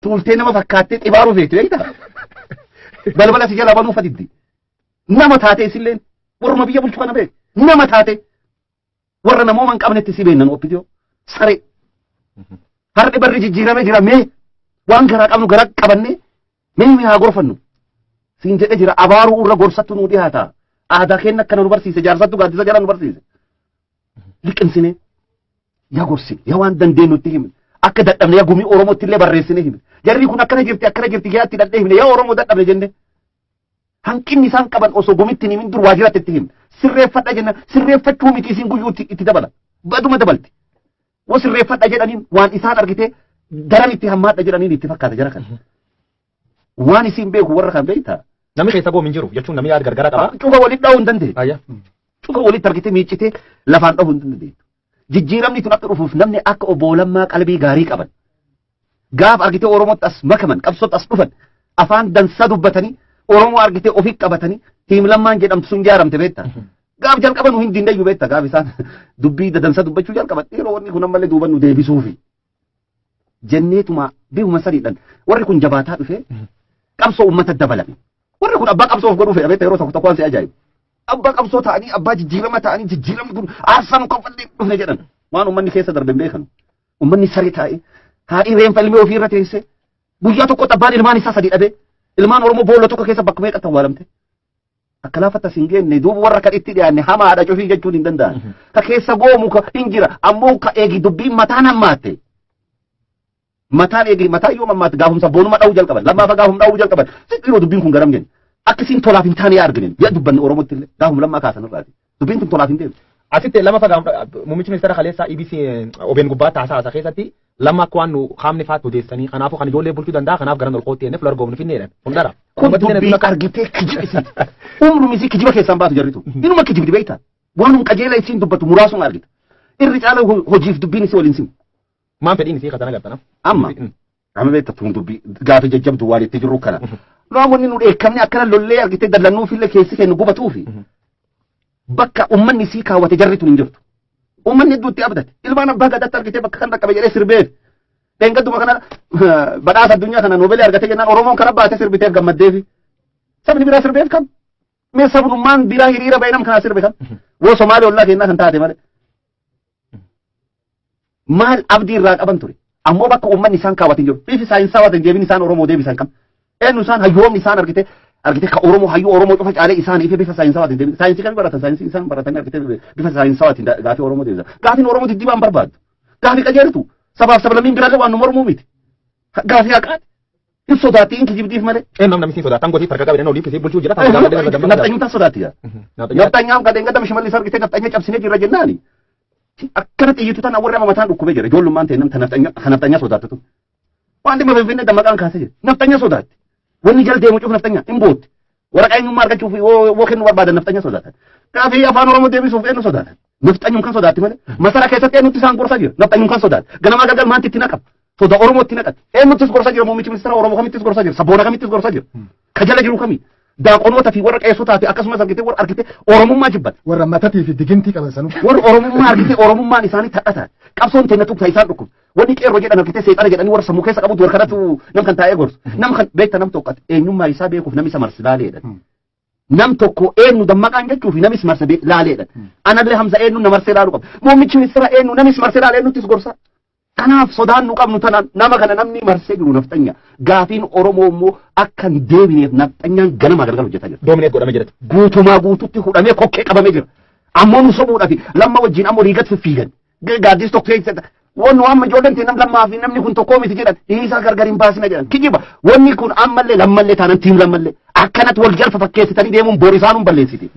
Tuultee nama fakkaattee xibaaruu feeti beektaa? Balbala si jalaa banuu fadiddi. Nama taatee isilleen warruma biyya bulchu kana beek. Nama taatee warra namooma hin qabnetti si beennan OPDO. Saree. Har'i barri jijjiiramee jira, mee waan garaa qabnu garaa qabannee mee mee haa gorfannu. Siin jedhee jira, abaaruu irra gorsattu nuu dhiyaata. Aadaa keenya akkana nu barsiise, jaarsattu gaaddisa jala nu barsiise. Liqimsinee yaa gorsine, yaa waan dandeenyutti himne, akka dadhabne yaa gumii Oromootti illee barreessine himne. Jarri kun akkana jirti, akkana jirti yaatti dhadhee himne, yaa Oromoo dadhabne jenne. Hanqinni isaan qaban osoo gumitti hin himin dur waajiratti itti himne. Sirreeffadha jenna, sirreeffachuu miti, isin guyyuutti itti dabala. Baduma dabalti. Woo sirreeffadha jedhaniin waan isaan argite daran itti hammaadha jedhaniin itti fakkaata jara kana. Waan isin beeku warra kan beektaa. Namni keessa goomu hin jiru jechuun namni yaada gargara qaba. Cufa walitti dha'uu hin dandeenye. Ayya. Cufa walitti argite miiccitee lafaan dha'uu hin dandeettu. Jijjiiramni tun akka dhufuuf namni akka obbo Lammaa qalbii gaarii qaban. Gaaf argitee Oromootti as makaman, qabsootti as dhufan, afaan dansaa dubbatanii Oromoo argitee ofii qabatanii team Lammaan jedhamtu sun jaaramte beektaa. Gaaf jalqaban nu hin dindayyuu beektaa, gaaf isaan dubbii dadansaa dubbachuu jalqaban yeroo wanni kun ammallee duuban nu deebisuufi. Jenneetuma bifuma sadiidhaan warri kun jabaataa dhufee qabsoo uummata dabalame. Warri kun abbaa qabsoo of godhuu fedha beektaa, yeroo tokko tokko waan si ajaa'ibu. Abbaa qabsoo ta'anii, abbaa jijjiirama ta'anii, jijjiiramni kun aarsaa nu kaffallee dhufne jedhan. Waan uummanni keessa darbe hin beekanu. Uummanni saree taa'ee haadhi reenfa ilmee ofii irra teessee guyyaa tokkotti abbaan ilmaan isaa sadii dhabee ilmaan Oromoo boolla tokko keessa bakka meeqatti awwaalamte. Akka laafatti as hin geenne, duuba warra kan itti dhiyaanne hamaadha cufii jechuun hin danda'an. Ka keessa goomu ka hin jira, ammoo ka eegi dubbiin mataan hammaatte. Mataan eegi mataa yoo hammaatte gaafumsa boonuma dha'uu jalqaban, lammaafa gaafum dha'uu jalqaban. Yeroo dubbiin kun garam jenne. Akka isin tolaaf hin taane yaa argine, yaa dubbanne Oromootti illee gaafum lammaa kaasan irraati. Dubbiin tun tolaaf hin deemtu. Asitti lama fagaa muummichi ministeera kaleessaa EBC OBN gubbaatti haasaa haasaa keessatti lamma akka waan nu qaamni faatti odeessanii kanaafuu kan ijoollee bulchuu danda'a, kanaaf gara ol kootti jennee fuula argoomnu finneedhaan. Kun dara. Kun dubbii argitee kijiba isiiti. Umrumi isii kijiba keessaan baatu jarritu. Inuma kijibdi beektaa. Waanum qajeela isiin dubbatu muraasuma argita. Irri caala hojiif dubbiin isii waliin simu. Maan fedhiin isii katana gartana. Amma amma beekta, tun dubbii gaafi jajjabdu waan itti jirru kana. Namoonni nu dheekkamne akkana lollee argitee dallannuufillee keessi kennu gubatuufi. Bakka uummanni isii kaawwate jarri tun hin jirtu. Uummanni hedduutti abdate. Ilmaan abbaa gadaatti argitee bakka kan dhaqqabe jedhee sirbeef. Dheengadduma kana badhaasa addunyaa kana Noobeelii argate jennaan Oromoon kana baatee sirbiteef gammaddeefi. Sabni biraa sirbeef kam? Mee sabnummaan biraa hiriira ba'ee nam kanaa sirbe kam? Woo Somaalee ollaa kennaa kan taate malee. Maal abdii irraa qaban ture? Ammoo bakka uummanni isaan kaawwate hin jiru. Bifi saayinsawaa ta'e deebiin isaan Oromoo deebisan kam? Eenyu isaan hayyoomni isaan argite ka Oromoo hayyuu Oromoo cufa caalee isaan ife bifa saayinsawaatiin deebisan. Saayinsii kamii baratan? Saayinsii isaan baratanii argite bifa saayinsawaatiin gaafii Oromoo deebisan. Gaafiin Oromoo diddibaan barbaaddu. Gaafii qajeeltu. Sabaaf sablammiin biraallee waan nu mormuu miti. Gaafii haqaati. Hin sodaatti, hin kijibdiif malee. Eenyu namni siin sodaatan gotii farka qabeen olii fisii bulchuu jira. Nafxanyummaa sodaatti yaa. Nafxanyaan gadeen gadama Shimallis argite nafxanya cabsinee jirra jennaani. Akkana xiyyitu tana warri amma mataan dhukkubee jira. Ijoollummaan ta'e namta nafxanya sodaattu tun. Waan dhimma Finfinnee dammaqaan kaasee jira. Nafxanya sodaatti. Wanni jala deemu cuuf nafxanya hin bootti. Waraqaa eenyummaa argachuuf yoo kennuu barbaadan nafxanya sodaatan. Gaafii afaan Oromoo deebisuuf eenyu sodaatan? Nafxanyuun kan sodaatti malee. Masara keessatti eenyutti isaan gorsaa jira? Nafxanyuun kan sodaatti. Ganamaa galgal maanti itti naqama? Soda Oromoo itti naqate. Eenyuttis gorsaa jira? Muummichi ministeera Oromoo kamittis gorsaa jira? Sabboona kamittis gorsaa jira? Ka jala jiru kami? Daaqonoota fi warra qeessotaa fi akkasumas argitee warra argitee Oromummaa jibban. Warra matatii fi digintii qaban sanuu. Warra Oromummaa argitee Oromummaan isaanii tadhata. Qabsoon teenya tuqta isaan dhukkuba. Wanni qeerroo jedhan argitee seexana jedhanii warra sammuu keessa qabutu warra kanatu nam kan taa'ee gorsu. Nam kan beekta, nam tokko eenyummaa isaa beekuuf namni isa marsi laaleedha. Nam tokko eenyu dammaqaan jechuu fi namis marse laaleedha. Anallee Hamza eenyu na marsee laaluu qaba. Muummichi ministeera eenyu namis marsee laalee eenyuttis gorsa. Kanaaf sodaan nu qabnu tana, nama kana namni marsee jiru nafxanya. Gaafiin Oromoo immoo akka hin deebineef nafxanyaan ganama galgala hojjetaa jira. Dominate godhamee jira. Guutumaa guututti hudhamee kokkee qabamee jira. Ammoo nu sobuudhaaf lamma wajjin ammoo riigat fiffiigan. Gaaddis tokko keessa wanni amma ijoolleen ta'e nam lammaa fi namni kun tokkoo miti jedhan, dhiisaa gargar hin baasina jedhan. Kijiba, wanni kun ammallee lammallee taanan team lammallee akkanatti wal jalfa fakkeessitanii deemuun bor isaanuun balleessiti.